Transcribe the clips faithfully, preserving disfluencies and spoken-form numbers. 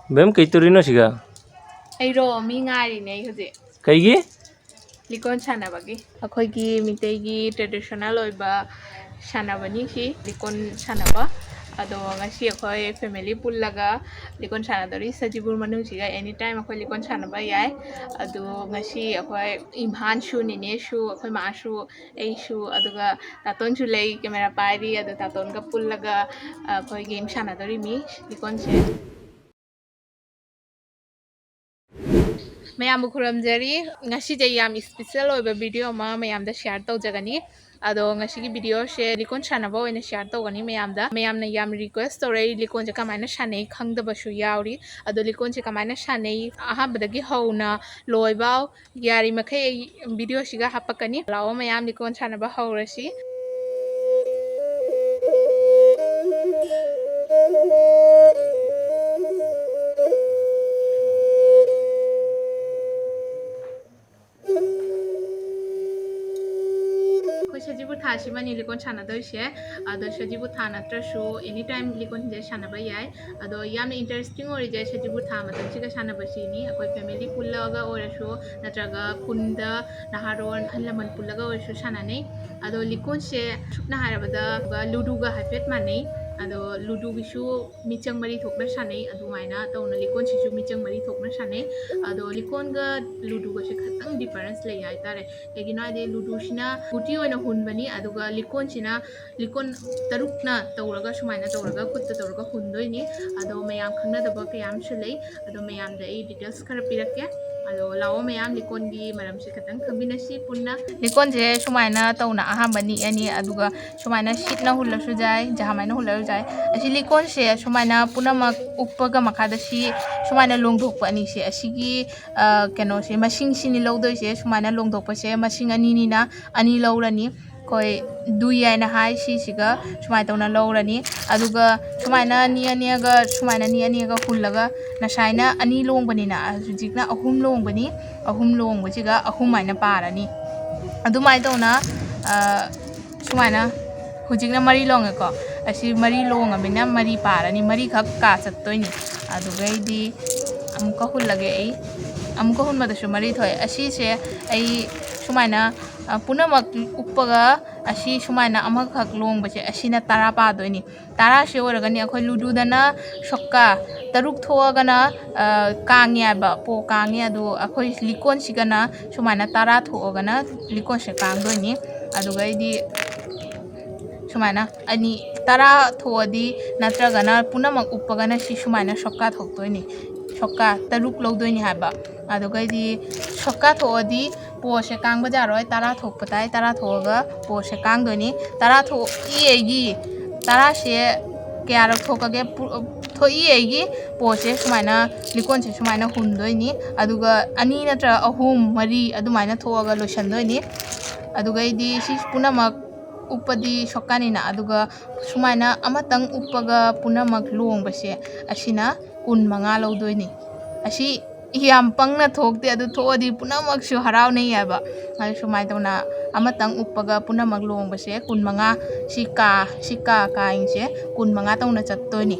ꯕꯦꯝ, ꯀꯩ ꯇꯧꯔꯤꯅꯣ ꯁꯤꯒ? ꯑꯩꯔꯣ? ꯃꯤ ꯉꯥꯏꯔꯤꯅꯦ ꯑꯩ ꯍꯧꯖꯤꯛ꯫ ꯀꯩꯒꯤ? ꯂꯤꯀꯣꯟ ꯁꯥꯟꯅꯕꯒꯤ꯫ ꯑꯩꯈꯣꯏꯒꯤ ꯃꯤꯇꯩꯒꯤ traditional ꯑꯣꯏꯕ ꯁꯥꯟꯅꯕꯅꯤ ꯁꯤ, ꯂꯤꯀꯣꯟ ꯁꯥꯟꯅꯕ꯫ ꯑꯗꯣ ꯉꯁꯤ ꯑꯩꯈꯣꯏ family ꯄꯨꯜꯂꯒ ꯂꯤꯀꯣꯟ ꯁꯥꯟꯅꯗꯧꯔꯤ꯫ ꯁꯖꯤꯕꯨ ꯃꯅꯨꯡꯁꯤꯒ any time ꯑꯩꯈꯣꯏ ꯂꯤꯀꯣꯟ ꯁꯥꯟꯅꯕ ꯌꯥꯏ꯫ ꯑꯗꯣ ꯉꯁꯤ ꯑꯩꯈꯣꯏ ꯏꯝꯐꯥꯟꯁꯨ, ꯅꯦꯅꯦꯁꯨ, ꯑꯩꯈꯣꯏ ꯃꯥꯁꯨ, ꯑꯩꯁꯨ, ꯑꯗꯨꯒ ꯇꯥꯇꯣꯟꯁꯨ ꯂꯩ, camera ꯄꯥꯏꯔꯤ꯫ ꯑꯗꯣ ꯇꯥꯇꯣꯟꯒ ꯄꯨꯜꯂꯒ ꯑꯩꯈꯣꯏ game ꯁꯥꯟꯅꯗꯧꯔꯤꯃꯤ ꯂꯤꯀꯣꯟꯁꯦ꯫ ꯃꯌꯥꯝꯕꯨ ꯈꯨꯔꯨꯝꯖꯔꯤ꯫ ꯉꯁꯤꯁꯦ ꯌꯥꯝ special ꯑꯣꯏꯕ video ꯑꯃ ꯃꯌꯥꯝꯗ share ꯇꯧꯖꯒꯅꯤ꯫ ꯑꯗꯣ ꯉꯁꯤꯒꯤ videoꯁꯦ ꯂꯤꯀꯣꯟ ꯁꯥꯟꯅꯕ ꯑꯣꯏꯅ share ꯇꯧꯒꯅꯤ ꯃꯌꯥꯝꯗ꯫ ꯃꯌꯥꯝꯅ ꯌꯥꯝ request ꯇꯧꯔꯛꯏ, ꯂꯤꯀꯣꯟꯁꯦ ꯀꯃꯥꯏꯅ ꯁꯥꯟꯅꯩ ꯈꯪꯗꯕꯁꯨ ꯌꯥꯎꯔꯤ꯫ ꯑꯗꯣ ꯂꯤꯀꯣꯟꯁꯦ ꯀꯃꯥꯏꯅ ꯁꯥꯟꯅꯩ ꯑꯍꯥꯟꯕꯗꯒꯤ ꯍꯧꯅ ꯂꯣꯏꯕꯥꯎ ꯌꯥꯔꯤꯃꯈꯩ ꯑꯩ videoꯁꯤꯒ ꯍꯥꯞꯄꯛꯀꯅꯤ꯫ ꯂꯥꯛꯑꯣ ꯃꯌꯥꯝ ꯂꯤꯀꯣꯟ ꯁꯥꯟꯅꯕ ꯍꯧꯔꯁꯤ꯫ ꯑꯩꯈꯣꯏ ꯁꯖꯤꯕꯨ ꯊꯥꯁꯤꯃꯅꯤ ꯂꯤꯀꯣꯟ ꯁꯥꯟꯅꯗꯣꯏꯁꯦ꯫ ꯑꯗꯣ ꯁꯖꯤꯕꯨ ꯊꯥ ꯅꯠꯇ꯭ꯔꯁꯨ any time ꯂꯤꯀꯣꯟꯁꯦ ꯁꯥꯟꯅꯕ ꯌꯥꯏ꯫ ꯑꯗꯣ ꯌꯥꯝꯅ interesting ꯑꯣꯏꯔꯤꯁꯦ ꯁꯖꯤꯕꯨ ꯊꯥ ꯃꯇꯝꯁꯤꯒ ꯁꯥꯟꯅꯕꯁꯤꯅꯤ꯫ ꯑꯩꯈꯣꯏ family ꯄꯨꯜꯂꯒ ꯑꯣꯏꯔꯁꯨ ꯅꯠꯇ꯭ꯔꯒ ꯈꯨꯟꯗ ꯅꯍꯥꯔꯣꯜ ꯑꯍꯜ ꯂꯃꯟ ꯄꯨꯜꯂꯒ ꯑꯣꯏꯔꯁꯨ ꯁꯥꯟꯅꯅꯩ꯫ ꯑꯗꯣ ꯂꯤꯀꯣꯟꯁꯦ ꯁꯝꯅ ꯍꯥꯏꯔꯕꯗ ꯂꯨꯗꯨꯒ ꯍꯥꯏꯐꯦꯠ ꯃꯥꯟꯅꯩ꯫ ꯑꯗꯣ ꯂꯨꯗꯨꯒꯤꯁꯨ ꯃꯤꯆꯪ ꯃꯔꯤ ꯊꯣꯛꯅ ꯁꯥꯟꯅꯩ꯫ ꯑꯗꯨꯃꯥꯏꯅ ꯇꯧꯅ ꯂꯤꯀꯣꯟꯁꯤꯁꯨ ꯃꯤꯆꯪ ꯃꯔꯤ ꯊꯣꯛꯅ ꯁꯥꯟꯅꯩ꯫ ꯑꯗꯣ ꯂꯤꯀꯣꯟꯒ ꯂꯨꯗꯨꯒꯁꯦ ꯈꯤꯇꯪ difference ꯂꯩ ꯍꯥꯏꯇꯥꯔꯦ꯫ ꯀꯩꯒꯤꯅꯣ ꯍꯥꯏꯗꯤ ꯂꯨꯗꯨꯁꯤꯅ ꯒꯨꯇꯤ ꯑꯣꯏꯅ ꯍꯨꯟꯕꯅꯤ, ꯑꯗꯨꯒ ꯂꯤꯀꯣꯟꯁꯤꯅ ꯂꯤꯀꯣꯟ ꯇꯔꯨꯛꯅ ꯇꯧꯔꯒ, ꯁꯨꯃꯥꯏꯅ ꯇꯧꯔꯒ, ꯈꯨꯠꯇ ꯇꯧꯔꯒ ꯍꯨꯟꯗꯣꯏꯅꯤ꯫ ꯑꯗꯣ ꯃꯌꯥꯝ ꯈꯪꯅꯗꯕ ꯀꯌꯥ ꯑꯃꯁꯨ ꯂꯩ꯫ ꯑꯗꯣ ꯃꯌꯥꯝꯗ ꯑꯩ details ꯈꯔ ꯄꯤꯔꯛꯀꯦ꯫ ꯑꯗꯣ ꯂꯥꯛꯑꯣ ꯃꯌꯥꯝ, ꯂꯤꯀꯣꯟꯒꯤ ꯃꯔꯝꯁꯦ ꯈꯤꯇꯪ ꯈꯪꯃꯤꯟꯅꯁꯤ ꯄꯨꯟꯅ꯫ ꯂꯤꯀꯣꯟꯁꯦ ꯁꯨꯃꯥꯏꯅ ꯇꯧꯅ ꯑꯍꯥꯟꯕ ꯅꯤꯛꯑꯅꯤ, ꯑꯗꯨꯒ ꯁꯨꯃꯥꯏꯅ ꯁꯤꯠꯅ ꯍꯨꯜꯂꯁꯨ ꯌꯥꯏ, ꯖꯍꯥꯃꯥꯏꯅ ꯍꯨꯜꯂꯁꯨ ꯌꯥꯏ꯫ ꯑꯁꯤ ꯂꯤꯀꯣꯟꯁꯦ ꯁꯨꯃꯥꯏꯅ ꯄꯨꯝꯅꯃꯛ ꯎꯞꯄꯒ ꯃꯈꯥꯗ ꯁꯤ ꯁꯨꯃꯥꯏꯅ ꯂꯣꯡꯊꯣꯛꯄ ꯑꯅꯤꯁꯦ, ꯑꯁꯤꯒꯤ, ꯑ, ꯀꯩꯅꯣꯁꯦ, ꯃꯁꯤꯡꯁꯤꯅꯤ ꯂꯧꯗꯣꯏꯁꯦ꯫ ꯁꯨꯃꯥꯏꯅ ꯂꯣꯡꯊꯣꯛꯄꯁꯦ ꯃꯁꯤꯡ ꯑꯅꯤꯅꯤꯅ ꯑꯅꯤ ꯂꯧꯔꯅꯤ꯫ ꯑꯩꯈꯣꯏ ꯗꯨꯏ ꯍꯥꯏꯅ ꯍꯥꯏ, ꯁꯤꯁꯤꯒ ꯁꯨꯃꯥꯏꯅ ꯇꯧꯅ ꯂꯧꯔꯅꯤ꯫ ꯑꯗꯨꯒ ꯁꯨꯃꯥꯏꯅ ꯅꯤꯛꯑ ꯅꯤꯛꯑꯒ, ꯁꯨꯃꯥꯏꯅ ꯅꯤꯛꯑ ꯅꯤꯛꯑꯒ ꯍꯨꯜꯂꯒ, ꯉꯁꯥꯏꯅ ꯑꯅꯤ ꯂꯣꯡꯕꯅꯤꯅ, ꯍꯧꯖꯤꯛꯅ ꯑꯍꯨꯝ ꯂꯣꯡꯕꯅꯤ꯫ ꯑꯍꯨꯝ ꯂꯣꯡꯕꯁꯤꯒ ꯑꯍꯨꯝ ꯍꯥꯏꯅ ꯄꯥꯔꯅꯤ꯫ ꯑꯗꯨꯃꯥꯏꯅ ꯇꯧꯅ, ꯑ, ꯁꯨꯃꯥꯏꯅ ꯍꯧꯖꯤꯛꯅ ꯃꯔꯤ ꯂꯣꯡꯉꯦꯀꯣ꯫ ꯑꯁꯤ ꯃꯔꯤ ꯂꯣꯡꯉꯕꯅꯤꯅ ꯃꯔꯤ ꯄꯥꯔꯅꯤ, ꯃꯔꯤꯈꯛ ꯀꯥ ꯆꯠꯇꯣꯏꯅꯤ꯫ ꯑꯗꯨꯒꯩꯗꯤ ꯑꯃꯨꯛꯀ ꯍꯨꯜꯂꯒꯦ ꯑꯩ꯫ ꯑꯃꯨꯛꯀ ꯍꯨꯟꯕꯗꯁꯨ ꯃꯔꯤ ꯊꯣꯛꯑꯦ꯫ ꯑꯁꯤꯁꯦ ꯑꯩ ꯁꯨꯃꯥꯏꯅ, ꯑ, ꯄꯨꯝꯅꯃꯛ ꯎꯞꯄꯒ ꯑꯁꯤ ꯁꯨꯃꯥꯏꯅ ꯑꯃꯈꯛ ꯂꯣꯡꯕꯁꯦ, ꯑꯁꯤꯅ ꯇꯔꯥ ꯄꯥꯗꯣꯏꯅꯤ꯫ ꯇꯔꯥꯁꯦ ꯑꯣꯏꯔꯒꯅꯤ ꯑꯩꯈꯣꯏ ꯂꯨꯗꯨꯗꯅ ꯁꯣꯛꯀꯥ ꯇꯔꯨꯛ ꯊꯣꯛꯑꯒꯅ, ꯑ, ꯀꯥꯡꯉꯦ ꯍꯥꯏꯕ, ꯄꯣ ꯀꯥꯡꯉꯦ꯫ ꯑꯗꯨ ꯑꯩꯈꯣꯏ ꯂꯤꯀꯣꯟꯁꯤꯒꯅ ꯁꯨꯃꯥꯏꯅ ꯇꯔꯥ ꯊꯣꯛꯑꯒꯅ ꯂꯤꯀꯣꯟꯁꯦ ꯀꯥꯡꯗꯣꯏꯅꯤ꯫ ꯑꯗꯨꯒꯩꯗꯤ ꯁꯨꯃꯥꯏꯅ ꯑꯅꯤ, ꯇꯔꯥ ꯊꯣꯛꯑꯗꯤ ꯅꯠꯇ꯭ꯔꯒꯅ ꯄꯨꯝꯅꯃꯛ ꯎꯞꯄꯒꯅ ꯁꯤ ꯁꯨꯃꯥꯏꯅ ꯁꯣꯛꯀꯥ ꯊꯣꯛꯇꯣꯏꯅꯤ꯫ ꯁꯣꯛꯀꯥ ꯇꯔꯨꯛ ꯂꯧꯗꯣꯏꯅꯤ ꯍꯥꯏꯕ꯫ ꯑꯗꯨꯒꯩꯗꯤ ꯁꯣꯛꯀꯥ ꯊꯣꯛꯑꯗꯤ ꯄꯣꯁꯦ ꯀꯥꯡꯕ ꯌꯥꯔꯣꯏ꯫ ꯇꯔꯥ ꯊꯣꯛꯄ ꯇꯥꯏ꯫ ꯇꯔꯥ ꯊꯣꯛꯑꯒ ꯄꯣꯁꯦ ꯀꯥꯡꯗꯣꯏꯅꯤ꯫ ꯇꯔꯥ ꯊꯣꯛꯏ ꯑꯩꯒꯤ, ꯇꯔꯥꯁꯦ ꯀꯌꯥꯔꯛ ꯊꯣꯛꯀꯒꯦ? ꯄꯨ-, ꯊꯣꯛꯏ ꯑꯩꯒꯤ ꯄꯣꯁꯦ ꯁꯨꯃꯥꯏꯅ, ꯂꯤꯀꯣꯟꯁꯦ ꯁꯨꯃꯥꯏꯅ ꯍꯨꯟꯗꯣꯏꯅꯤ꯫ ꯑꯗꯨꯒ ꯑꯅꯤ ꯅꯠꯇ꯭ꯔꯒ ꯑꯍꯨꯝ, ꯃꯔꯤ ꯑꯗꯨꯃꯥꯏꯅ ꯊꯣꯛꯑꯒ ꯂꯣꯏꯁꯟꯗꯣꯏꯅꯤ꯫ ꯑꯗꯨꯒꯩꯗꯤ ꯁꯤ ꯄꯨꯝꯅꯃꯛ ꯎꯞꯄꯗꯤ ꯁꯣꯛꯀꯥꯅꯤꯅ꯫ ꯑꯗꯨꯒ ꯁꯨꯃꯥꯏꯅ ꯑꯃꯇꯪ ꯎꯞꯄꯒ ꯄꯨꯝꯅꯃꯛ ꯂꯣꯡꯕꯁꯦ, ꯑꯁꯤꯅ ꯀꯨꯟ ꯃꯉꯥ ꯂꯧꯗꯣꯏꯅꯤ꯫ ꯑꯁꯤ ꯌꯥꯝ ꯄꯪꯅ ꯊꯣꯛꯇꯦ, ꯑꯗꯨ ꯊꯣꯛꯑꯗꯤ ꯄꯨꯝꯅꯃꯛꯁꯨ ꯍꯔꯥꯎꯅꯩ ꯍꯥꯏꯕ꯫ ꯑꯗꯨ ꯁꯨꯃꯥꯏꯅ ꯇꯧꯅ ꯑꯃꯇꯪ ꯎꯞꯄꯒ ꯄꯨꯝꯅꯃꯛ ꯂꯣꯡꯕꯁꯦ ꯀꯨꯟ ꯃꯉꯥ, ꯁꯤ ꯀꯥ, ꯁꯤ ꯀꯥ ꯀꯥꯏꯁꯦ ꯀꯨꯟ ꯃꯉꯥ ꯇꯧꯅ ꯆꯠꯇꯣꯏꯅꯤ꯫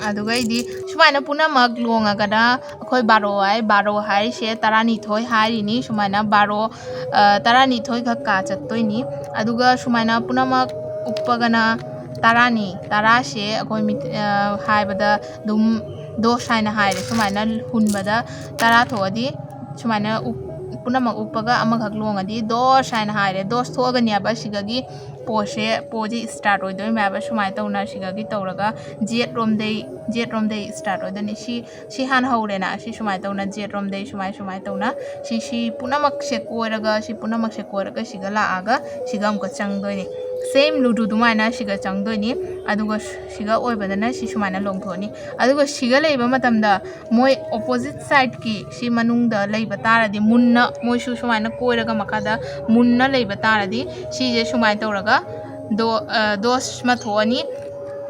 ꯑꯗꯨꯒꯩꯗꯤ ꯁꯨꯃꯥꯏꯅ ꯄꯨꯝꯅꯃꯛ ꯂꯣꯡꯉꯒꯅ ꯑꯩꯈꯣꯏ ꯕꯥꯔꯣ ꯍꯥꯏ꯫ ꯕꯥꯔꯣ ꯍꯥꯏꯔꯤꯁꯦ ꯇꯔꯥꯅꯤꯊꯣꯏ ꯍꯥꯏꯔꯤꯅꯤ꯫ ꯁꯨꯃꯥꯏꯅ ꯕꯥꯔꯣ, ꯑ, ꯇꯔꯥꯅꯤꯊꯣꯏ ꯈꯛ ꯀꯥ ꯆꯠꯇꯣꯏꯅꯤ꯫ ꯑꯗꯨꯒ ꯁꯨꯃꯥꯏꯅ ꯄꯨꯝꯅꯃꯛ ꯎꯞꯄꯒꯅ ꯇꯔꯥꯅꯤ꯫ ꯇꯔꯥꯁꯦ ꯑꯩꯈꯣꯏ ꯃꯤꯠ-, ꯑ, ꯍꯥꯏꯕꯗ ꯑꯗꯨꯝ ꯗꯣꯁ ꯍꯥꯏꯅ ꯍꯥꯏꯔꯦ꯫ ꯁꯨꯃꯥꯏꯅ ꯍꯨꯟꯕꯗ ꯇꯔꯥ ꯊꯣꯛꯑꯗꯤ ꯁꯨꯃꯥꯏꯅ ꯎꯞ-, ꯄꯨꯝꯅꯃꯛ ꯎꯞꯄꯒ ꯑꯃꯈꯛ ꯂꯣꯡꯉꯗꯤ ꯗꯣꯁ ꯍꯥꯏꯅ ꯍꯥꯏꯔꯦ꯫ ꯗꯣꯁ ꯊꯣꯛꯑꯒꯅꯤ ꯍꯥꯏꯕ꯫ ꯁꯤꯗꯒꯤ ꯄꯣꯁꯦ, ꯄꯣꯁꯦ start ꯑꯣꯏꯗꯣꯏꯅꯦ ꯍꯥꯏꯕ꯫ ꯁꯨꯃꯥꯏꯅ ꯇꯧꯅ ꯁꯤꯗꯒꯤ ꯇꯧꯔꯒ ꯖꯦꯠ ꯔꯣꯝꯗꯩ, ꯖꯦꯠ ꯔꯣꯝꯗꯩ start ꯑꯣꯏꯗꯣꯏꯅꯤ꯫ ꯁꯤ, ꯁꯤ ꯍꯥꯟꯅ ꯍꯧꯔꯦꯅ꯫ ꯁꯤ ꯁꯨꯃꯥꯏꯅ ꯇꯧꯅ ꯖꯦꯠ ꯔꯣꯝꯗꯩ ꯁꯨꯃꯥꯏ, ꯁꯨꯃꯥꯏꯅ ꯇꯧꯅ ꯁꯤ, ꯁꯤ ꯄꯨꯝꯅꯃꯛꯁꯦ ꯀꯣꯏꯔꯒ, ꯁꯤ ꯄꯨꯝꯅꯃꯛꯁꯦ ꯀꯣꯏꯔꯒ ꯁꯤꯒ ꯂꯥꯛꯑꯒ ꯁꯤꯒ ꯑꯃꯨꯛꯀ ꯆꯪꯗꯣꯏꯅꯤ꯫ Same ꯂꯨꯗꯨ ꯑꯗꯨꯃꯥꯏꯅ ꯁꯤꯒ ꯆꯪꯗꯣꯏꯅꯤ꯫ ꯑꯗꯨꯒ ꯁꯤꯒ ꯑꯣꯏꯕꯗꯅ ꯁꯤ ꯁꯨꯃꯥꯏꯅ ꯂꯣꯡꯊꯣꯛꯑꯅꯤ꯫ ꯑꯗꯨꯒ ꯁꯤꯒ ꯂꯩꯕ ꯃꯇꯝꯗ ꯃꯣꯏ opposite sideꯀꯤ ꯁꯤ ꯃꯅꯨꯡꯗ ꯂꯩꯕ ꯇꯥꯔꯗꯤ, ꯃꯨꯟꯅ ꯃꯣꯏꯁꯨ ꯁꯨꯃꯥꯏꯅ ꯀꯣꯏꯔꯒ ꯃꯈꯥꯗ ꯃꯨꯟꯅ ꯂꯩꯕ ꯇꯥꯔꯗꯤ, ꯁꯤꯁꯦ ꯁꯨꯃꯥꯏꯅ ꯇꯧꯔꯒ ꯗꯣ-, ꯑ, ꯗꯣꯁ ꯑꯃ ꯊꯣꯛꯑꯅꯤ,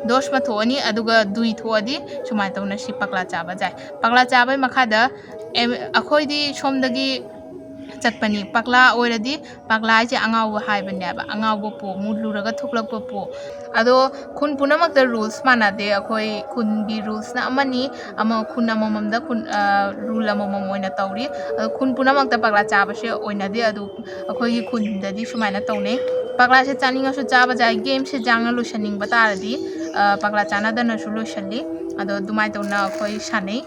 ꯗꯣꯁ ꯑꯃ ꯊꯣꯛꯑꯅꯤ꯫ ꯑꯗꯨꯒ ꯗꯨꯏ ꯊꯣꯛꯑꯗꯤ ꯁꯨꯃꯥꯏꯅ ꯇꯧꯅ ꯁꯤ ꯄꯥꯛꯂꯥ ꯆꯥꯕ ꯌꯥꯏ꯫ ꯄꯥꯛꯂꯥ ꯆꯥꯕꯩ ꯃꯈꯥꯗ ꯑꯦ-, ꯑꯩꯈꯣꯏꯗꯤ ꯁꯣꯝꯗꯒꯤ ꯆꯠꯄꯅꯤ꯫ ꯄꯥꯛꯂꯥ ꯑꯣꯏꯔꯗꯤ ꯄꯥꯛꯂꯥ ꯍꯥꯏꯁꯦ ꯑꯉꯥꯎꯕ ꯍꯥꯏꯕꯅꯦꯕ, ꯑꯉꯥꯎꯕ ꯄꯣ, ꯃꯨꯜꯂꯨꯔꯒ ꯊꯣꯛꯂꯛꯄ ꯄꯣ꯫ ꯑꯗꯣ ꯈꯨꯟ ꯄꯨꯝꯅꯃꯛꯇ rules ꯃꯥꯟꯅꯗꯦ, ꯑꯩꯈꯣꯏ ꯈꯨꯟꯒꯤ rulesꯅ ꯑꯃꯅꯤ, ꯑꯃ ꯈꯨꯟ ꯑꯃꯃꯝꯗ ꯈꯨꯟ, ꯑ, rule ꯑꯃꯃꯝ ꯑꯣꯏꯅ ꯇꯧꯔꯤ꯫ ꯑꯗꯣ ꯈꯨꯟ ꯄꯨꯝꯅꯃꯛꯇ ꯄꯥꯛꯂꯥ ꯆꯥꯕꯁꯦ ꯑꯣꯏꯅꯗꯦ, ꯑꯗꯨ ꯑꯩꯈꯣꯏꯒꯤ ꯈꯨꯟꯗꯗꯤ ꯁꯨꯃꯥꯏꯅ ꯇꯧꯅꯩ꯫ ꯄꯥꯛꯂꯥꯁꯦ ꯆꯥꯅꯤꯡꯉꯁꯨ ꯆꯥꯕ ꯌꯥꯏ, gameꯁꯦ ꯌꯥꯡꯅ ꯂꯣꯏꯁꯟꯅꯤꯡꯕ ꯇꯥꯔꯗꯤ, ꯑ, ꯄꯥꯛꯂꯥ ꯆꯥꯅꯗꯅꯁꯨ ꯂꯣꯏꯁꯜꯂꯤ꯫ ꯑꯗꯣ ꯑꯗꯨꯃꯥꯏꯅ ꯇꯧꯅ ꯑꯩꯈꯣꯏ ꯁꯥꯟꯅꯩ꯫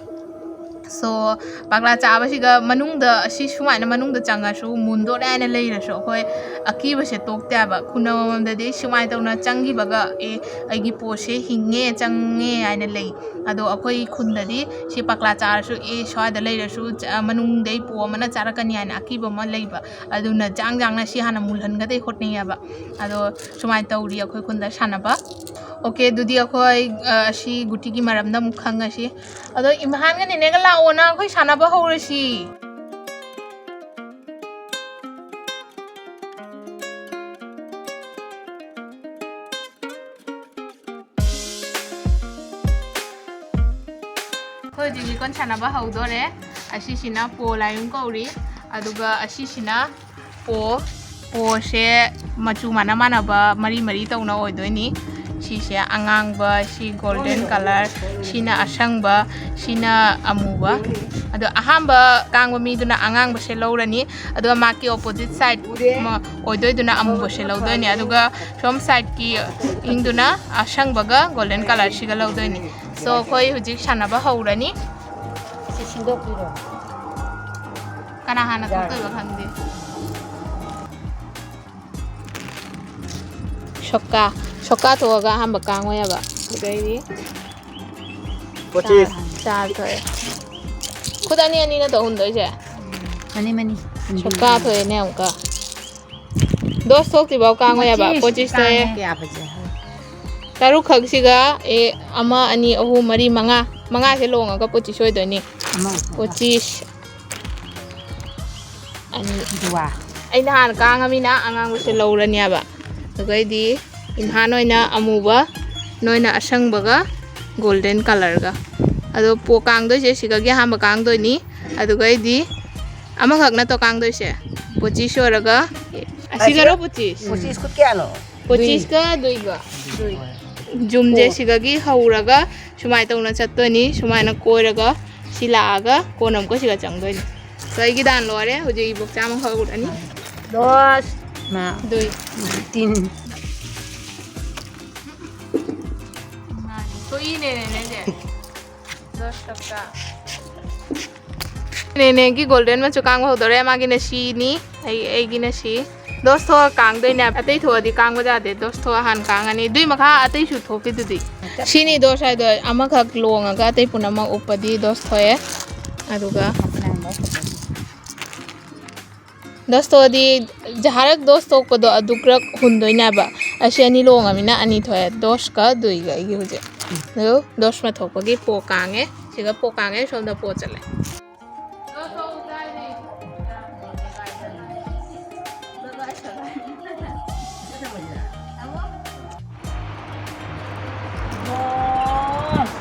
So, ꯄꯥꯛꯂꯥ ꯆꯥꯕꯁꯤꯒ ꯃꯅꯨꯡꯗ, ꯑꯁꯤ ꯁꯨꯃꯥꯏꯅ ꯃꯅꯨꯡꯗ ꯆꯪꯉꯁꯨ ꯃꯨꯟꯗꯣꯔꯦ ꯍꯥꯏꯅ ꯂꯩꯔꯁꯨ ꯑꯩꯈꯣꯏ ꯑꯀꯤꯕꯁꯦ ꯇꯣꯛꯇꯦ ꯍꯥꯏꯕ꯫ ꯈꯨꯟ ꯑꯃꯃꯝꯗꯗꯤ ꯁꯨꯃꯥꯏꯅ ꯇꯧꯅ ꯆꯪꯈꯤꯕꯒ, "ꯑꯦ, ꯑꯩꯒꯤ ꯄꯣꯠꯁꯦ ꯍꯤꯡꯉꯦ, ꯆꯪꯉꯦ" ꯍꯥꯏꯅ ꯂꯩ꯫ ꯑꯗꯣ ꯑꯩꯈꯣꯏ ꯈꯨꯟꯗꯗꯤ ꯁꯤ ꯄꯥꯛꯂꯥ ꯆꯥꯔꯁꯨ, "ꯑꯦ, ꯁ꯭ꯋꯥꯏꯗ ꯂꯩꯔꯁꯨ ꯆ-, ꯃꯅꯨꯡꯗꯩ ꯄꯣ ꯑꯃꯅ ꯆꯥꯔꯛꯀꯅꯤ" ꯍꯥꯏꯅ ꯑꯀꯤꯕ ꯑꯃ ꯂꯩꯕ꯫ ꯑꯗꯨꯅ ꯖꯥꯡ ꯖꯥꯡꯅ ꯁꯤ ꯍꯥꯟꯅ ꯃꯨꯜꯍꯟꯒꯗꯩ ꯍꯣꯠꯅꯩꯌꯦꯕ꯫ ꯑꯗꯣ ꯁꯨꯃꯥꯏꯅ ꯇꯧꯔꯤ ꯑꯩꯈꯣꯏ ꯈꯨꯟꯗ ꯁꯥꯟꯅꯕ꯫ Okay, ꯑꯗꯨꯗꯤ ꯑꯩꯈꯣꯏ, ꯑ, ꯑꯁꯤ ꯒꯨꯇꯤꯒꯤ ꯃꯔꯝꯗ ꯑꯃꯨꯛ ꯈꯪꯉꯁꯤ꯫ ꯑꯗꯣ ꯏꯝꯐꯥꯟꯒ ꯅꯦꯅꯦꯒ ꯂꯥꯛꯑꯣꯅ, ꯑꯩꯈꯣꯏ ꯁꯥꯟꯅꯕ ꯍꯧꯔꯁꯤ꯫ ꯑꯩꯈꯣꯏ ꯍꯧꯖꯤꯛ ꯂꯤꯀꯣꯟ ꯁꯥꯟꯅꯕ ꯍꯧꯗꯣꯔꯦ꯫ ꯑꯁꯤꯁꯤꯅ ꯄꯣ ꯂꯥꯏꯌꯨꯝ ꯀꯧꯔꯤ, ꯑꯗꯨꯒ ꯑꯁꯤꯁꯤꯅ ꯄꯣ, ꯄꯣꯁꯦ ꯃꯆꯨ ꯃꯥꯟꯅ ꯃꯥꯟꯅꯕ ꯃꯔꯤ ꯃꯔꯤ ꯇꯧꯅ ꯑꯣꯏꯗꯣꯏꯅꯤ꯫ ꯁꯤꯁꯦ ꯑꯉꯥꯡꯕ, ꯁꯤ golden colour, ꯁꯤꯅ ꯑꯁꯪꯕ, ꯁꯤꯅ ꯑꯃꯨꯕ꯫ ꯑꯗꯣ ꯑꯍꯥꯟꯕ ꯀꯥꯡꯕ ꯃꯤꯗꯨꯅ ꯑꯉꯥꯡꯕꯁꯦ ꯂꯧꯔꯅꯤ, ꯑꯗꯨꯒ ꯃꯥꯒꯤ opposite side ꯑꯣꯏꯗꯣꯏꯗꯨꯅ ꯑꯃꯨꯕꯁꯦ ꯂꯧꯗꯣꯏꯅꯤ, ꯑꯗꯨꯒ ꯁꯣꯝ sideꯀꯤ ꯏꯪꯗꯨꯅ ꯑꯁꯪꯕꯒ golden colourꯁꯤꯒ ꯂꯧꯗꯣꯏꯅꯤ꯫ So, ꯑꯩꯈꯣꯏ ꯍꯧꯖꯤꯛ ꯁꯥꯟꯅꯕ ꯍꯧꯔꯅꯤ꯫ ꯁꯤ ꯁꯤꯟꯗꯣꯛꯄꯤꯔꯣ꯫ ꯀꯅꯥ ꯍꯥꯟꯅ ꯊꯣꯛꯇꯣꯏꯕ ꯈꯪꯗꯦ꯫ ꯁꯣꯀꯥ, ꯁꯣꯀꯥ ꯊꯣꯛꯑꯒ ꯑꯍꯥꯟꯕ ꯀꯥꯡꯉꯣꯏ ꯍꯥꯏꯕ꯫ ꯑꯗꯩꯗꯤ ꯄꯣꯆꯤꯁ꯫ ꯆꯥꯔ ꯊꯣꯛꯑꯦ꯫ ꯈꯨꯠ ꯑꯅꯤ ꯑꯅꯤ ꯅꯠꯇ꯭ꯔꯣ ꯍꯨꯟꯗꯣꯏꯁꯦ? Money, money. ꯁꯣꯀꯥ ꯊꯣꯛꯑꯦꯅꯦ ꯑꯃꯨꯛꯀ꯫ ꯗꯣꯁ ꯊꯣꯛꯇ꯭ꯔꯤꯐꯥꯎ ꯀꯥꯡꯉꯣꯏ ꯍꯥꯏꯕ꯫ ꯄꯣꯆꯤꯁ ꯊꯣꯛꯑꯦ꯫ ꯀꯌꯥ ꯐꯖꯩ꯫ ꯇꯔꯨꯛ ꯈꯛꯁꯤꯒ, ꯑꯦ, ꯑꯃ, ꯑꯅꯤ, ꯑꯍꯨꯝ, ꯃꯔꯤ, ꯃꯉꯥ꯫ ꯃꯉꯥꯁꯦ ꯂꯣꯡꯉꯒ ꯄꯣꯆꯤꯁ ꯑꯣꯏꯗꯣꯏꯅꯤ꯫ ꯑꯃ ꯎꯞꯄꯒ꯫ ꯄꯣꯆꯤꯁ꯫ ꯑꯅꯤ꯫ ꯗꯨꯋꯥ꯫ ꯑꯩꯅ ꯍꯥꯟꯅ ꯀꯥꯡꯉꯃꯤꯅ ꯑꯉꯥꯡꯕꯁꯦ ꯂꯧꯔꯅꯦꯕ꯫ ꯑꯗꯨꯒꯩꯗꯤ ꯏꯝꯐꯥꯟ ꯑꯣꯏꯅ ꯑꯃꯨꯕ, ꯅꯣꯏꯅ ꯑꯁꯪꯕꯒ golden colourꯒ꯫ ꯑꯗꯣ ꯄꯣ-, ꯀꯥꯡꯗꯣꯏꯁꯦ ꯁꯤꯒꯒꯤ ꯑꯍꯥꯟꯕ ꯀꯥꯡꯗꯣꯏꯅꯤ꯫ ꯑꯗꯨꯒꯩꯗꯤ ꯑꯃꯈꯛ ꯅꯠꯇ꯭ꯔꯣ ꯀꯥꯡꯗꯣꯏꯁꯦ? ꯄꯣꯆꯤꯁ ꯑꯣꯏꯔꯒ, ꯑꯁꯤꯒꯔꯣ ꯄꯣꯆꯤꯁ? ꯄꯣꯆꯤꯁ ꯈꯨꯠ ꯀꯌꯥꯅꯣ? ꯄꯣꯆꯤꯁꯀ ꯗꯨꯏꯒ꯫ ꯗꯨꯏ꯫ ꯖꯨꯝꯁꯦ ꯄꯣ꯫ ꯁꯤꯗꯒꯤ ꯍꯧꯔꯒ ꯁꯨꯃꯥꯏꯅ ꯇꯧꯅ ꯆꯠꯇꯣꯏꯅꯤ, ꯁꯨꯃꯥꯏꯅ ꯀꯣꯏꯔꯒ ꯁꯤ ꯂꯥꯛꯑꯒ ꯀꯣꯟꯅ ꯑꯃꯨꯛꯀ ꯁꯤꯒ ꯆꯪꯗꯣꯏꯅꯤ꯫ ꯑꯗꯣ ꯑꯩꯒꯤ ꯗꯥꯟ ꯂꯣꯏꯔꯦ, ꯍꯧꯖꯤꯛ ꯏꯕꯣꯛ ꯆꯥꯝꯃ ꯈꯛ ꯎꯔꯅꯤ꯫ ꯗꯣꯁ꯫ ꯃꯥ꯫ ꯗꯨꯏ꯫ ꯇꯤꯟ꯫ ꯊꯣꯛꯏꯅꯦ ꯅꯦꯅꯦꯁꯦ꯫ ꯗꯣꯁ ꯇꯞꯇꯥ꯫ ꯅꯦꯅꯦꯒꯤ ꯒꯣꯜꯗꯦꯟ ꯃꯆꯨ ꯀꯥꯡꯕ ꯍꯧꯗꯣꯔꯦ꯫ ꯃꯥꯒꯤꯅ ꯁꯤꯅꯤ, ꯑꯩ, ꯑꯩꯒꯤꯅ ꯁꯤ꯫ ꯗꯣꯁ ꯊꯣꯛꯑ ꯀꯥꯡꯗꯣꯏꯅꯦ꯫ ꯑꯇꯩ ꯊꯣꯛꯑꯗꯤ ꯀꯥꯡꯕ ꯌꯥꯗꯦ꯫ ꯗꯣꯁ ꯊꯣꯛꯑ ꯍꯥꯟꯅ ꯀꯥꯡꯉꯅꯤ꯫ ꯑꯗꯨꯏ ꯃꯈꯥ ꯑꯇꯩꯁꯨ ꯊꯣꯛꯈꯤꯗꯨꯗꯤ꯫ ꯁꯤꯅꯤ ꯗꯣꯁ ꯍꯥꯏꯗꯣ, ꯑꯃꯈꯛ ꯂꯣꯡꯉꯒ ꯑꯇꯩ ꯄꯨꯝꯅꯃꯛ ꯎꯞꯄꯗꯤ ꯗꯣꯁ ꯊꯣꯛꯑꯦ꯫ ꯑꯗꯨꯒ ꯗꯣꯁ ꯊꯣꯛꯑꯗꯤ ꯖꯍꯥꯔꯛ ꯗꯣꯁ ꯊꯣꯛꯄꯗꯣ ꯑꯗꯨ ꯈꯔ ꯍꯨꯟꯗꯣꯏꯅꯦꯕ꯫ ꯑꯁꯤ ꯑꯅꯤ ꯂꯣꯡꯉꯃꯤꯅ ꯑꯅꯤ ꯊꯣꯛꯑꯦ, ꯗꯣꯁꯀ ꯗꯨꯏꯒ ꯑꯩꯒꯤ ꯍꯧꯖꯤꯛ꯫ ꯑꯗꯨ ꯗꯣꯁ ꯃ ꯊꯣꯛꯄꯒꯤ ꯄꯣ ꯀꯥꯡꯉꯦ꯫ ꯁꯤꯒ ꯄꯣ ꯀꯥꯡꯉꯦ, ꯁꯣꯝꯗ ꯄꯣ ꯆꯠꯂꯦ꯫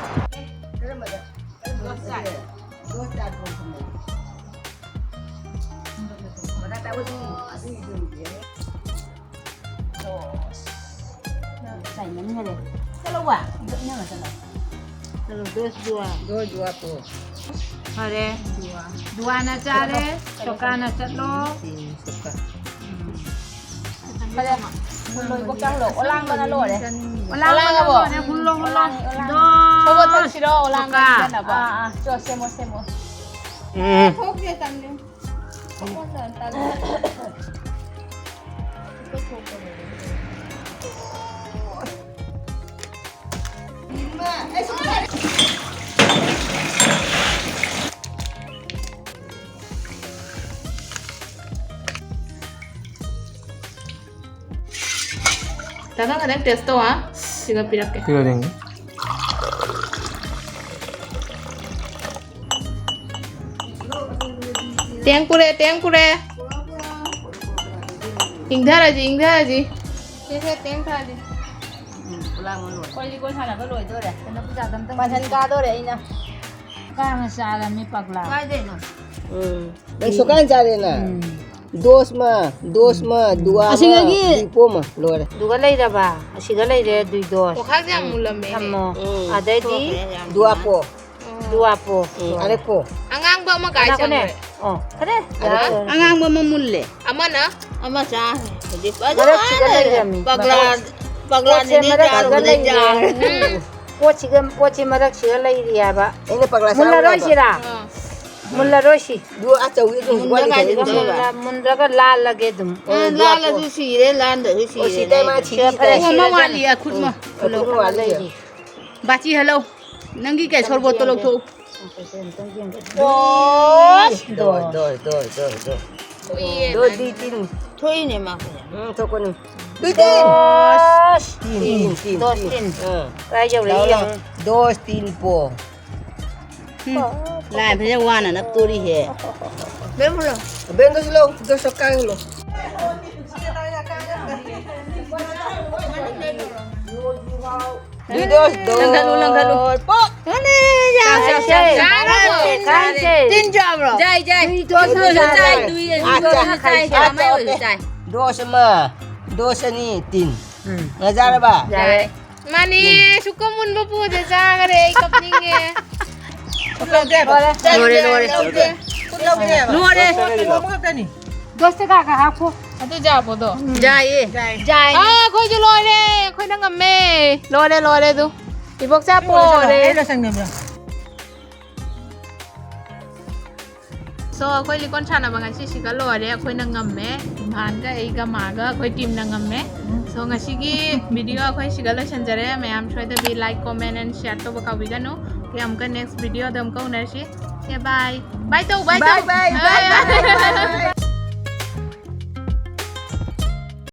ꯆꯥꯏꯃꯟꯈꯔꯦ꯫ ꯆꯠꯂꯣ, ꯋꯥ꯫ ꯏꯟꯅꯔꯣ, ꯆꯠꯂꯣ꯫ ꯆꯠꯂꯣ, ꯗꯣꯁ ꯗꯨꯋꯥ꯫ ꯗꯣꯁ ꯗꯨꯋꯥ ꯄꯣ꯫ ꯐꯔꯦ꯫ ꯗꯨꯋꯥ꯫ ꯗꯨꯋꯥꯅ ꯆꯥꯔꯦ, ꯆꯠꯂꯣ, ꯆꯠꯂꯣ꯫ ꯁꯣꯀꯥꯅ ꯆꯠꯂꯣ꯫ ꯁꯤ, ꯁꯣꯀꯥ꯫ ꯎꯝ꯫ ꯐꯔꯦ꯫ ꯂꯣꯏꯕ ꯀꯥꯡꯂꯣ꯫ ꯑꯣꯂꯥꯡꯕꯅ ꯂꯣꯏꯔꯦ꯫ ꯑꯣꯂꯥꯡꯕꯅ ꯑꯣꯂꯥꯡꯉꯕꯣ? ꯂꯣꯏꯔꯦ꯫ ꯍꯨꯜꯂꯣ, ꯍꯨꯜꯂꯣ꯫ ꯑꯣꯂꯥꯡꯉꯦ, ꯑꯣꯂꯥꯡꯉꯦ꯫ ꯗꯣꯁ꯫ ꯁꯣꯕꯣꯠ ꯊꯛꯁꯤꯔꯣ? ꯑꯣꯂꯥꯡꯕ ꯁꯣꯀꯥ꯫ ꯏꯪꯍꯟꯅꯕ꯫ ꯑꯥ, ꯑꯥ꯫ ꯆꯣ, ꯁꯦꯝꯃꯣ, ꯁꯦꯝꯃꯣ꯫ ꯎꯝ꯫ ꯊꯣꯛꯁꯦ, ꯇꯜꯂꯦ꯫ ꯇꯥꯅ ꯈꯇꯪ ꯇꯦꯁ ꯇꯧ, ꯍꯥ? ꯁꯤꯒ ꯄꯤꯔꯛꯀꯦ꯫ ꯄꯤꯔꯛꯑꯣ ꯌꯦꯡꯒꯦ꯫ ꯇꯦꯡ ꯄꯨꯔꯦ, ꯇꯦꯡ ꯄꯨꯔꯦ꯫ ꯏꯪꯊꯔꯁꯤ, ꯏꯪꯊꯔꯁꯤ꯫ ꯁꯦ, ꯁꯦ, ꯇꯦꯡ ꯊꯔꯁꯤ꯫ ꯎꯝ, ꯄꯨꯂꯥꯡꯕ ꯂꯣꯏꯔꯦ꯫ ꯑꯩꯈꯣꯏ ꯂꯤꯀꯣꯟ ꯁꯥꯟꯅꯕ ꯂꯣꯏꯗꯣꯔꯦ꯫ ꯀꯩꯅꯣ ꯄꯨꯖꯥꯗ ꯑꯝꯇꯪ ꯄꯥꯟꯁꯟ ꯄꯤꯕꯤꯌꯨ꯫ ꯀꯥꯗꯣꯔꯦ ꯑꯩꯅ꯫ ꯀꯥꯡꯅ ꯆꯥꯔꯝꯃꯤ ꯄꯒꯂꯥ꯫ ꯀꯥꯏꯗꯩꯅꯣ? ꯎꯝ꯫ ꯅꯪ ꯁꯣꯀꯥꯟ ꯆꯥꯔꯦꯅ꯫ ꯎꯝ꯫ ꯗꯣꯁ ꯑꯃ, ꯗꯣꯁ ꯑꯃ, ꯗꯨꯋꯥ ꯑꯃ, ꯑꯁꯤꯗꯒꯤ ꯗꯤꯄꯣ ꯑꯃ꯫ ꯂꯣꯏꯔꯦ꯫ ꯑꯗꯨꯒ ꯂꯩꯔꯕ? ꯑꯁꯤꯒ ꯂꯩꯔꯦ, ꯑꯗꯨꯏ ꯗꯣꯁ꯫ ꯋꯥꯈꯜꯁꯦ ꯌꯥꯝ ꯃꯨꯜꯂꯝꯃꯦꯅꯦ꯫ ꯊꯝꯃꯣ꯫ ꯎꯝ꯫ ꯑꯗꯩꯗꯤ ꯗꯨꯋꯥꯄꯣ꯫ ꯗꯨꯋꯥꯄꯣ꯫ ꯎꯝ, ꯑꯔꯦꯀꯣ꯫ ꯑꯉꯥꯡꯕ ꯑꯃ ꯀꯥꯏ ꯉꯥꯏꯈꯣꯅꯦ꯫ ꯆꯪꯈ꯭ꯔꯦ? ꯑꯣ, ꯐꯔꯦ꯫ ꯑ? ꯌꯥꯔꯦ꯫ ꯑꯉꯥꯡꯕ ꯑꯃ ꯃꯨꯜꯂꯦ꯫ ꯑꯃꯅ? ꯑꯃ ꯆꯥ꯫ ꯍꯧꯖꯤꯛ ꯃꯔꯛꯁꯤꯗ ꯂꯩꯔꯝꯃꯤ꯫ ꯄꯒ꯭ꯔꯥ, ꯄꯒ꯭ꯔꯥꯅꯤꯅꯦ ꯄꯣꯠꯁꯦ ꯃꯔꯛꯁꯤꯗ ꯆꯥꯔꯨꯕꯗꯩ ꯂꯩꯔꯦ꯫ ꯆꯥꯔꯦ꯫ ꯎꯝ꯫ ꯄꯣꯠꯁꯤꯒ, ꯄꯣꯠꯁꯤ ꯃꯔꯛꯁꯤꯗ ꯂꯩꯔꯤ ꯍꯥꯏꯕ꯫ ꯑꯩꯅ ꯄꯒ꯭ꯔꯥ ꯆꯥꯔꯨ ꯃꯨꯜꯂꯔꯣꯏ ꯌꯥꯕ꯭ꯔꯣ? ꯁꯤꯔꯥ? ꯑꯥ꯫ ꯃꯨꯜꯂꯔꯣꯏ ꯁꯤ꯫ ꯗꯨ ꯑꯆꯧꯕꯤ ꯑꯗꯨꯝ ꯃꯨꯟꯗ ꯋꯥꯠꯂꯤ ꯀꯥꯏꯗ ꯀꯩꯅꯣ꯫ ꯃꯨꯜꯂ-, ꯃꯨꯟꯗ꯭ꯔꯒ ꯂꯥꯜꯂꯒꯦ ꯑꯗꯨꯝ꯫ ꯑ, ꯑꯣ, ꯂꯥꯜꯂꯁꯨ ꯁꯤꯔꯦ, ꯂꯥꯟꯗ꯭ꯔꯁꯨ ꯑꯣ, ꯁꯤꯔꯦ꯫ ꯁꯤ ꯇꯥꯏ ꯃꯥ ꯁꯤꯔꯤ ꯁꯤꯗ ꯇꯥꯏ꯫ ꯐꯔꯦ, ꯑꯣ, ꯑꯃ ꯁꯤꯔꯦ ꯋꯥꯠꯂꯤ, ꯇꯥꯏ꯫ ꯑꯈꯨꯠꯃ꯫ ꯎꯝ, ꯄꯨꯂꯞ ꯑꯈꯨꯠꯃ ꯋꯥꯠꯂꯤ꯫ ꯂꯩꯔꯤ꯫ ꯕꯥꯆꯤ ꯍꯜꯂꯧ꯫ ꯅꯪꯒꯤ ꯀꯩ ꯁꯣꯔꯕꯣꯠꯇꯣ ꯂꯧꯊꯣꯛꯎ꯫ ꯗꯣꯁ꯫ ꯗꯣꯁ, ꯗꯣꯁ, ꯗꯣꯁ, ꯗꯣꯁ, ꯗꯣꯁ꯫ ꯊꯣꯛꯏꯌꯦ, ꯗꯣꯁ ꯗꯤ ꯇꯤꯟ꯫ ꯊꯣꯛꯏꯅꯦ ꯃꯥ ꯀꯩꯅꯣ꯫ ꯎꯝ, ꯊꯣꯛꯀꯅꯤ꯫ ꯗꯨꯏ ꯇꯤꯟ꯫ ꯗꯣꯁ꯫ ꯇꯤꯟ, ꯇꯤꯟ, ꯇꯤꯟ, ꯗꯣꯁ ꯇꯤꯟ꯫ ꯇꯤꯟ꯫ ꯑꯥ꯫ ꯀꯥꯏ ꯌꯧꯔꯛꯏ ꯂꯥꯎ, ꯂꯥꯎ꯫ ꯌꯦꯡꯉꯨ꯫ ꯗꯣꯁ ꯇꯤꯟ ꯄꯣ꯫ ꯎꯝ, ꯂꯥꯏ ꯐꯖꯅ ꯋꯥꯅ ꯅꯞꯇꯣꯔꯤꯍꯦ꯫ ꯕꯦꯝ ꯍꯨꯜꯂꯣ꯫ ꯕꯦꯝꯗꯁꯨ ꯂꯧ, ꯗꯣꯁ ꯀꯥꯏ ꯍꯨꯜꯂꯣ꯫ ꯗꯨꯏ ꯗꯣꯁ ꯗꯣ꯫ ꯂꯪꯈꯠꯂꯨ, ꯂꯪꯈꯠꯂꯨ꯫ ꯄꯣ꯫ ꯆꯥꯁꯦ, ꯆꯥꯁꯦ꯫ ꯆꯥꯔꯕꯣ? ꯆꯥꯁꯦ꯫ ꯇꯤꯟ ꯆꯥꯕ꯭ꯔꯣ? ꯆꯥꯏ, ꯆꯥꯏ꯫ ꯗꯨꯏ ꯗꯣꯁ ꯗꯣꯁ ꯆꯥꯏ꯫ ꯆꯥꯏ꯫ ꯗꯨꯏ ꯑꯥ, ꯗꯣꯁ ꯆꯥ-, ꯆꯥꯏ꯫ ꯑꯥ, ꯀꯃꯥꯏ ꯑꯣꯏꯔꯁꯨ ꯆꯥ-, ꯆꯥꯏ꯫ ꯗꯣꯁ ꯑꯃ, ꯗꯣꯁ ꯑꯅꯤ, ꯇꯤꯟ꯫ ꯎꯝ꯫ ꯉꯥ ꯆꯥꯔꯕ? ꯌꯥꯔꯦ꯫ ꯃꯥꯅꯦ, ꯎꯝ꯫ ꯁꯨꯛꯀ ꯃꯨꯟꯕ ꯄꯣꯠꯁꯦ ꯆꯥꯈꯔꯦ, ꯑꯩ ꯀꯞꯅꯤꯡꯉꯦ꯫ ꯂꯣꯏꯔꯦ, ꯂꯣꯏꯔꯦ꯫ ꯂꯧꯒꯦ꯫ ꯈꯨꯠ ꯂꯧꯒꯦ ꯍꯥꯏꯕ? ꯂꯣꯏꯔꯦ꯫ ꯀꯩꯅꯣꯝ ꯈꯛꯇꯅꯤ꯫ ꯗꯣꯁꯇ ꯀꯥ ꯀꯥ ꯍꯥꯞꯈꯣ꯫ ꯑꯗꯨ ꯌꯥꯕꯗꯣ? ꯌꯥꯏꯌꯦ꯫ ꯌꯥꯏ꯫ ꯑꯥ, ꯑꯩꯈꯣꯏꯁꯨ ꯂꯣꯏꯔꯦ, ꯑꯩꯈꯣꯏꯅ ꯉꯝꯃꯦ꯫ ꯂꯣꯏꯔꯦ, ꯂꯣꯏꯔꯦ ꯑꯗꯨ꯫ ꯏꯕꯣꯛꯆꯥ ꯄꯣꯔꯦ꯫ ꯑꯩ ꯂꯣꯏꯁꯟꯒꯦ꯫ So, ꯑꯩꯈꯣꯏ ꯂꯤꯀꯣꯟ ꯁꯥꯟꯅꯕ ꯉꯁꯤꯁꯤꯒ ꯂꯣꯏꯔꯦ꯫ ꯑꯩꯈꯣꯏꯅ ꯉꯝꯃꯦ꯫ ꯏꯝꯐꯥꯟꯒ ꯑꯩꯒ ꯃꯥꯒ ꯑꯩꯈꯣꯏ ꯇꯤꯝꯅ ꯉꯝꯃꯦ꯫ So, ꯉꯁꯤꯒꯤ video ꯑꯩꯈꯣꯏ ꯁꯤꯒ ꯂꯣꯏꯁꯤꯟꯖꯔꯦ꯫ ꯃꯌꯥꯝ ꯁꯣꯏꯗꯕꯤ like, comment and share ꯇꯧꯕ ꯀꯥꯎꯕꯤꯒꯅꯨ꯫ ꯑꯩꯈꯣꯏ ꯑꯃꯨꯛꯀ next video ꯗ ꯑꯃꯨꯛꯀ ꯎꯅꯔꯁꯤ꯫ Okay, bye꯫ Bye ꯇꯧ, bye ꯇꯧ꯫ Bye, bye, bye, bye, bye, bye꯫